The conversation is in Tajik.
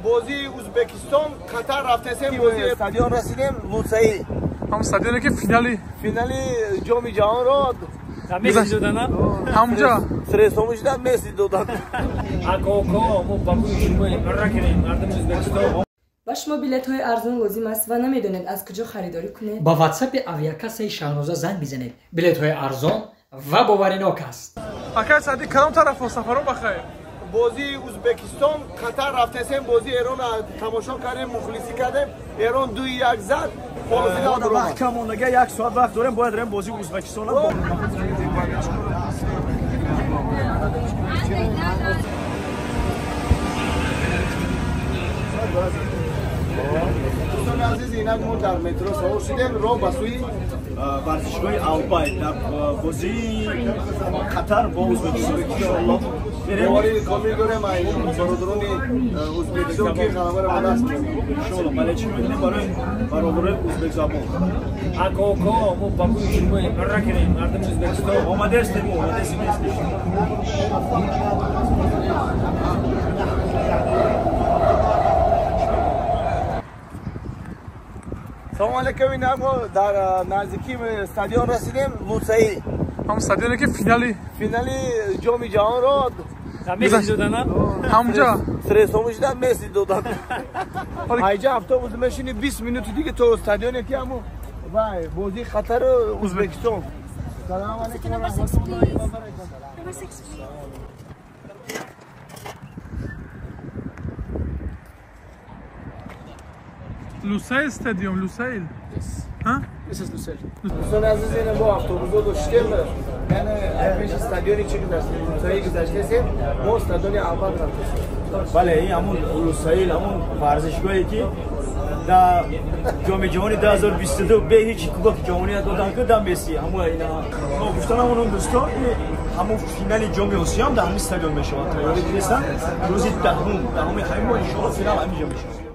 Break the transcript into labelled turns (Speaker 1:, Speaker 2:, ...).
Speaker 1: Бозии Ӯзбекистон Қатар рафтесем, бозии стадион расидем Лусаил.
Speaker 2: Ҳам стадионе ки финали ҷоми ҷаҳонро
Speaker 3: Месси додан,
Speaker 2: ҳамҷо
Speaker 1: сресому шуда Месси додан.
Speaker 3: Ако мо ба бӯи шумо ракунем мардуми Ӯзбекистон.
Speaker 4: Ба шумо билетҳои арзон лозим аст ва намедонед аз куҷо харидорӣ кунед?
Speaker 5: Ба ватсапи авиакассаи Шаҳноза занг бизанед. Билетҳои арзон ва боваринок аст.
Speaker 2: Акай Сади, кадом тарафо сафаро бахайр?
Speaker 1: Бозии Ӯзбекистон Қатар рафтесем, бозии Эрон тамошо кардем, мухлисӣ кардем. Эрон 2-1 зад.
Speaker 6: Вақт кам мондага, як соат вақт дорем, бояд рем бозии Ӯзбекистон.
Speaker 1: Дӯстони азиз, инак мо дар метро савор шудем, роҳ ба сӯи
Speaker 6: варзишгоҳи Албай дар бозии Қатар бо Ӯзбекистон. Иншоаллоҳ
Speaker 1: боварӣ комил дорем бародарони Ӯзбекистон ки ғалабаро ба даст меоранд.
Speaker 6: Иншоаллоҳ бале, чӣ мекунем барои бародарони ӯзбекзабон.
Speaker 3: Ако мо ба бӯи шумо ракунем мардуми Ӯзбекистон.
Speaker 6: Омадастем, омадастем.
Speaker 1: Салом алейкум, инак мо дар наздикии стадион расидем Лусаил.
Speaker 2: Ҳам стадионе ки
Speaker 1: финали ҷоми ҷаҳонро
Speaker 3: Месси додан,
Speaker 2: ҳамҷо
Speaker 1: сресому шуда Месси додан. Айҷа автобус мешини 20 минути дига то стадионе ки ҳамун вай бозии Қатару Ӯзбекистон. Салом алейкум ва раҳматуллоҳи ва баракатуҳ.
Speaker 2: Lusail Stadium, Lusail.
Speaker 6: Yes.
Speaker 2: Huh?
Speaker 6: This is Lusail.
Speaker 1: Дӯстони азиз, ина мо автобусо доштем, яъне пеши стадиони чӣ гузаштем, Лусаил гузаштесем, мо стадиони аввал рафтесем.
Speaker 6: Бале, ин ҳамун Лусаил, ҳамун варзишгоҳе ки дар ҷоми ҷаҳони 2022 бе ҳеҷ кубоки ҷаҳоният додан ки дар Месси, ҳамун ина. Мо гуфтан ҳамон дӯстон, ҳамун финали ҷоми Осиё ҳам дар ҳамин стадион мешавад. Тайёрӣ дидестан, рӯзи даҳуми ҳамин моҳ иншоаллоҳ финал ҳамин ҷо мешавад.